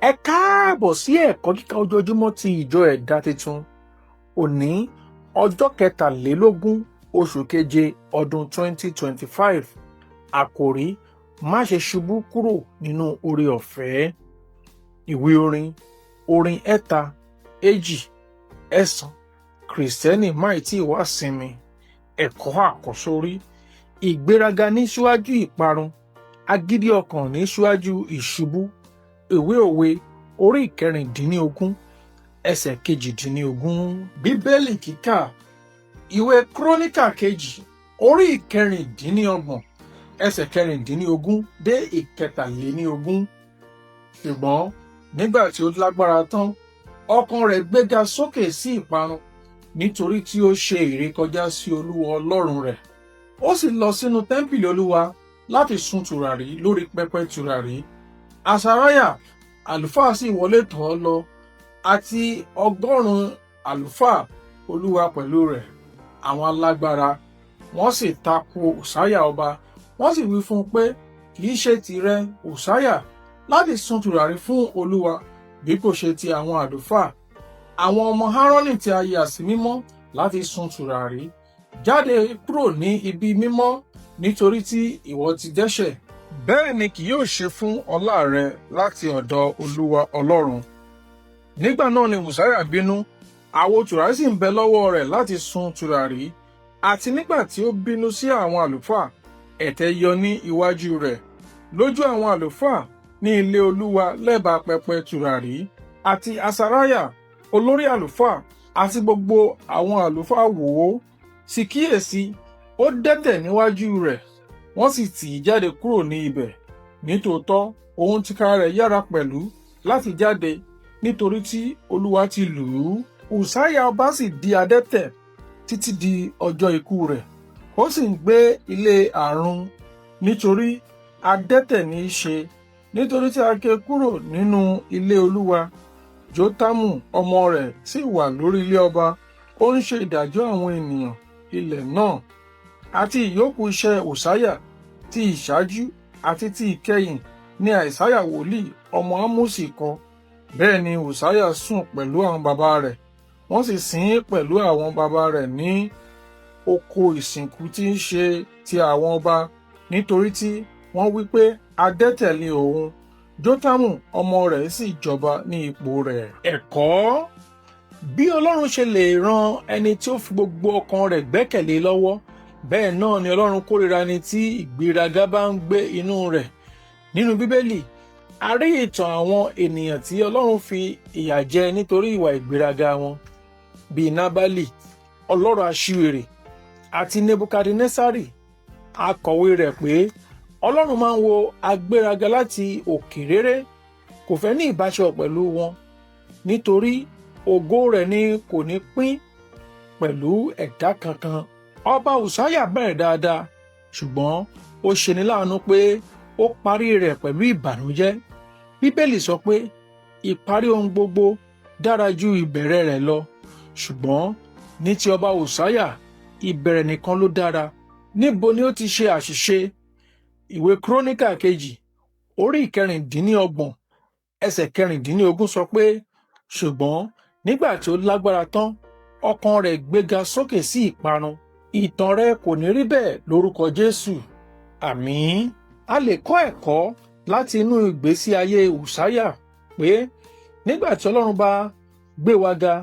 Ẹ káàbọ̀ sí ẹ̀kọ́ kíkà ojoojúmọ́ ti ìjọ Ẹ̀dá Titun. Òní, ọjọ́ 23 oṣù keje ọdún 2025. Àkòrí: Má ṣe ṣubú kúrò nínú oore ọ̀fẹ́. Ìwé orin, orin 329. Kìrìsìtẹ́nì máì tíì wá sinmi. Ẹ̀kọ́ àkọ́sórí: Ìgbéraga ní síwájú ìparun, agídí ọkàn ní síwájú ìṣubú. Ìwé Òwe orí 16, ẹsẹ̀ 18. Bíbélì kíkà: Ìwé Kúrónìkà kejì orí 26, ẹsẹ̀ 16 dé 23. Ṣùgbọ́n nígbà tí ó lágbára tán, ọkàn rẹ̀ gbéga sókè sí ìparun, nítorí tí ó ṣe ìrékọjá sí Olúwa Ọlọ́run rẹ̀. Ó sì lọ sínú tẹ́ḿpìlì Olúwa láti sun tùràrí lórí pẹpẹ tùràrí. Asariah àlùfáà sì wọlé tọ̀ ọ́ lọ, àti 100 àlùfáà Olúwa pẹ̀lú rẹ̀, àwọn alágbára. Wọ́n sì tako Ussiah ọba, wọ́n sì wí fún un pé, "Kì í ṣe tìrẹ, Ussiah, láti sun tùràrí fún Olúwa, bí kò ṣe ti àwọn àlùfáà, àwọn ọmọ Aaroni tí a yà sí mímọ́ láti sun tùràrí. Jáde kúrò ní ibi mímọ́, nítorí tí ìwọ ti dẹ́ṣẹ̀. Bẹ́ẹ̀ ni kì yóò ṣe fún ọlá rẹ láti ọ̀dọ̀ Olúwa Ọlọ́run." Nígbà náà ni Ussiah bínú, àwo tùràrí sì ń bẹ lọ́wọ́ rẹ̀ láti sun tùràrí. Àti nígbà tí ó bínú sí àwọn àlùfáà, ẹ̀tẹ́ yọ ní iwájú rẹ̀ lójú àwọn àlùfáà ní ilé Olúwa lẹ́bàá pẹpẹ tùràrí. Àti Asariah olórí àlùfáà àti gbogbo àwọn àlùfáà wò ó, sì kíyèsí, ó dẹ́tẹ̀ níwájú rẹ̀, wọ́n sì tì í jáde kúrò ní ibẹ̀. Nítòótọ́, òun tìkára rẹ̀ yára pẹ̀lú láti jáde, nítorí tí Olúwa ti lù ú. Ùsáyà ọba sì di adẹ́tẹ̀ títí di ọjọ́ ikú rẹ̀. Ó sì ń gbé ilé ààrùn, nítorí adẹ́tẹ̀ ní í ṣe, nítorí tí a ké kúrò nínú ilé Olúwa. Jótámù ọmọ rẹ̀ sì wà lórí ilé ọba, ó ń ṣe ìdájọ́ àwọn ènìyàn ilẹ̀ náà. Àti ìyókù iṣẹ́ Ùsáyà, ti ìṣáájú àti ti ìkẹyìn, ní Àìsáyà wòlíì ọmọ Ámósì kọ. Bẹ́ẹ̀ ni Ùsáyà sùn pẹ̀lú àwọn baba rẹ̀, wọ́n sì sin ín pẹ̀lú àwọn baba rẹ̀ ní oko ìsìnkú tí ń ṣe ti àwọn ọba, nítorí tí wọ́n wí pé, "Adẹ́tẹ̀ ni òun." Jótámù ọmọ rẹ̀ sì jọba ní ipò rẹ̀. Ẹ̀kọ́: Bí Ọlọ́run ṣe lè ran ẹni tí ó fi gbogbo ọkàn rẹ̀ gbẹ́kẹ̀lé lọ́wọ́, bẹ́ẹ̀ náà ni Ọlọ́run kórìíra ẹni tí ìgbéraga bá ń gbé inú rẹ̀. Nínú Bíbélì, a rí ìtàn àwọn ènìyàn tí Ọlọ́run fi ìyà jẹ nítorí ìwà ìgbéraga wọn, bíi Nábálì, ọlọ́rọ̀ aṣiwèrè, àti Nebukadnesari. Akọ̀wé rẹ̀ pé Ọlọ́run máa ń wo agbéraga láti òkè réré, kò fẹ́ ní ìbáṣepọ̀ pẹ̀lú wọn, nítorí ògo rẹ̀ ni kò ní pín pẹ̀lú ẹ̀dá kankan. Ọba Ùsáyà bẹ̀rẹ̀ dáadáa, ṣùgbọ́n ó ṣeni láàánú pé ó parí rẹ̀ pẹ̀lú ìbànújẹ́. Bíbélì sọ pé ìparí ohun gbogbo dára ju ìbẹ̀rẹ̀ rẹ̀ lọ, ṣùgbọ́n ní ti ọba Ùsáyà, ìbẹ̀rẹ̀ nìkan ló dára. Níbo ni ó ti ṣe àṣìṣe? Ìwé Kúrónìkà kejì orí 26, ẹsẹ̀ 16 sọ pé, "Ṣùgbọ́n nígbà tí ó lágbára tán, ọkàn rẹ̀ gbéga sókè sí ìparun." Ìtàn rẹ kò ní rí bẹ́ẹ̀ lórúkọ Jésù. Àmín. A lè kọ́ ẹ̀kọ́ láti inú ìgbésí ayé Ùsáyà pé nígbà tí Ọlọ́run bá gbé wa ga,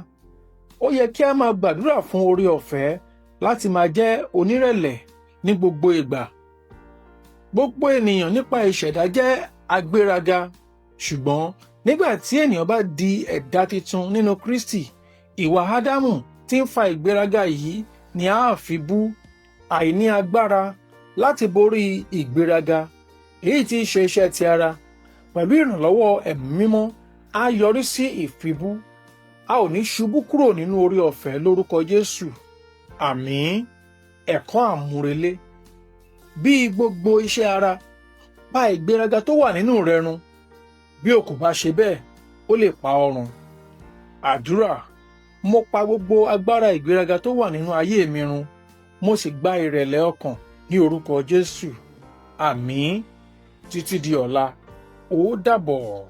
ó yẹ kí a máa gbàdúrà fún oore ọ̀fẹ́ láti máa jẹ́ onírẹ̀lẹ̀ ní gbogbo ìgbà. Gbogbo ènìyàn nípa ìṣẹ̀dá jẹ́ agbéraga, ṣùgbọ́n nígbà tí ènìyàn bá di ẹ̀dá tuntun nínú Kristi, ìwà Ádámù tí ń fa ìgbéraga yìí ni a fi bú. Àìní agbára láti borí ìgbéraga, èyí tí í ṣe iṣẹ́ ti ara, pẹ̀lú ìrànlọ́wọ́ Ẹ̀mí Mímọ́, á yọrí sí ìfibú. A ò ní ṣubú kúrò nínú oore ọ̀fẹ́ lórúkọ Jésù. Àmín. Ẹ̀kọ́ àmúrelé: Bí gbogbo iṣẹ́ ara, pa ìgbéraga tó wà nínú rẹ run. Bí o kò bá ṣe bẹ́ẹ̀, ó lè pa ọ́ run. Àdúrà: Mo pa gbogbo agbára ìgbéraga tó wà nínú ayé mi run, mo sì gba ìrẹ̀lẹ̀ ọkàn ní orúkọ Jésù. Àmín. Títí di ọ̀la, ó dàbọ̀.